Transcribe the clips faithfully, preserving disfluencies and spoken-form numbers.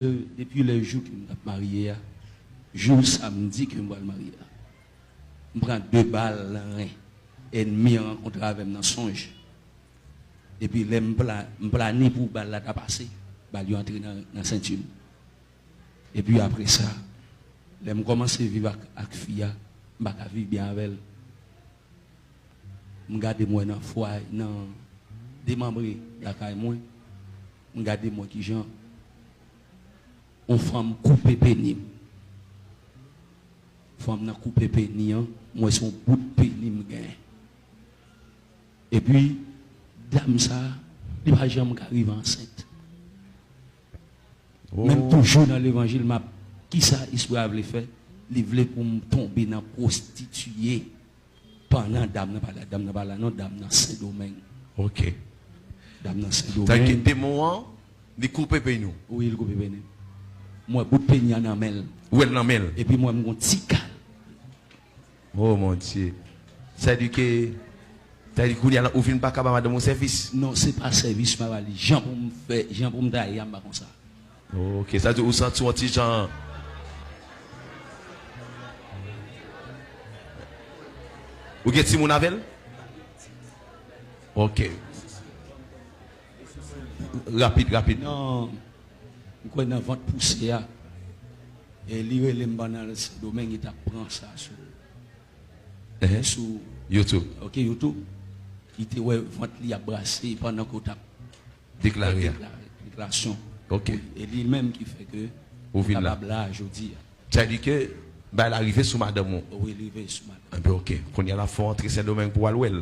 Depi lè jou ke m t ap marye a, jou samdi ke m pral marye a, m pran de bal nan ren. Ènmi an rankontre avè m nan sonj. Epi lè m pla-, m plane pou bal la ta pase, bal yo antre nan, nan senti m. Epi apre sa, lè m kòmanse viv ak, ak fi a, m pa ka viv byen avè l. M gade m wè nan fwa, nan demanbre lakay mwen, m gade m wè kijan yon fanm koupe peni m. Fanm nan koupe peni an, m wè se yon bout peni m genyen. Epi, dam sa, li pa janm ka rive ansent. Men m toujou nan levanjil, m ap, kisa espri a vle fè? Li vle pou m tonbe nan pwostitiye. Pandan dam nan pa la, dam nan pa la non, dam nan Sendomeng. Ok. Dam nan Sendomeng. Sa vle di demon an, li koupe peni w? Wi, li koupe peni m. M wè bout peni an nan men l. Ou wè l nan men l? Epi m wè m gon ti kal. Oh mon Dieu. Sa vle di ke, sa vle di kounye a la, ou vin pa ka ba madanm ou sèvis? Non, se pa sèvis m ap ba li. Jan pou m fè, jan pou m taye a, m pa konsa. Ok, sa vle di ou santi w yon ti jan. Ou gen timoun avè l? Ok. Rapid, rapid. Nan, m kwè nan vant pouse a. E li rele m pandan l Sendomeng, li t ap pran sa sou, sou YouTube. Ok, YouTube. Li te wè vant li ap brase pandan ke w t ap deklare a. Deklarasyon. Ok. Wi, e li menm ki fè ke ou vin la. Kapab la jodi a. Sa vle di ke bagay la rive sou madanm ou? Wi, li rive sou madanm. Enben, ok. Kounye a la, fò w antre Sendomeng pou w al wè l.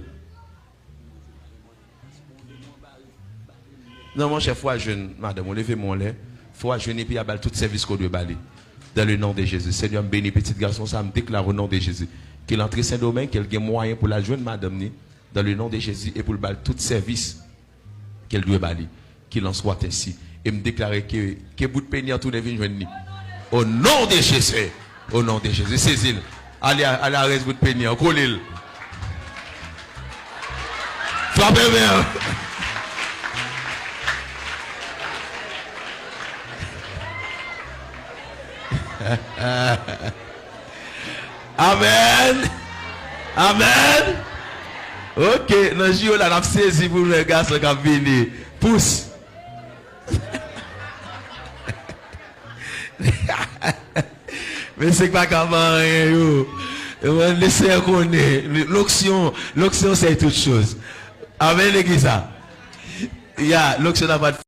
Non, monchè, fò w al jwenn madanm ou. Leve men w anlè. Fò w al jwenn epi al ba l tout sèvis ke w dwe ba li. Dans le nom de Jésus. Senyè, m beni pitit gason sa, m deklare o non de Jezi. Ke l antre Sendomeng, ke l gen mwayen pou l al jwenn madanm ni. Dans le nom de Jésus, e pou l ba l tout sèvis ke l dwe ba li. Qu'il en soit ainsi. E m deklare ke, ke bout peni an tounen vin jwenn li. O non de Jezi. O non de Jezi. Sezi l. Ale, ale arès bout peni an. Kole l. Frape men an. Amèn. Amèn. Ok, nan jou yo la, n ap sezi pou nou wè gason k ap vini. Pous. Mesye k pa ka fè anyen yo. Lesenyè konnen. L'onction, l'onction c'est toute chose. Amèn, legliz la. Ya, l'onction n'a pas de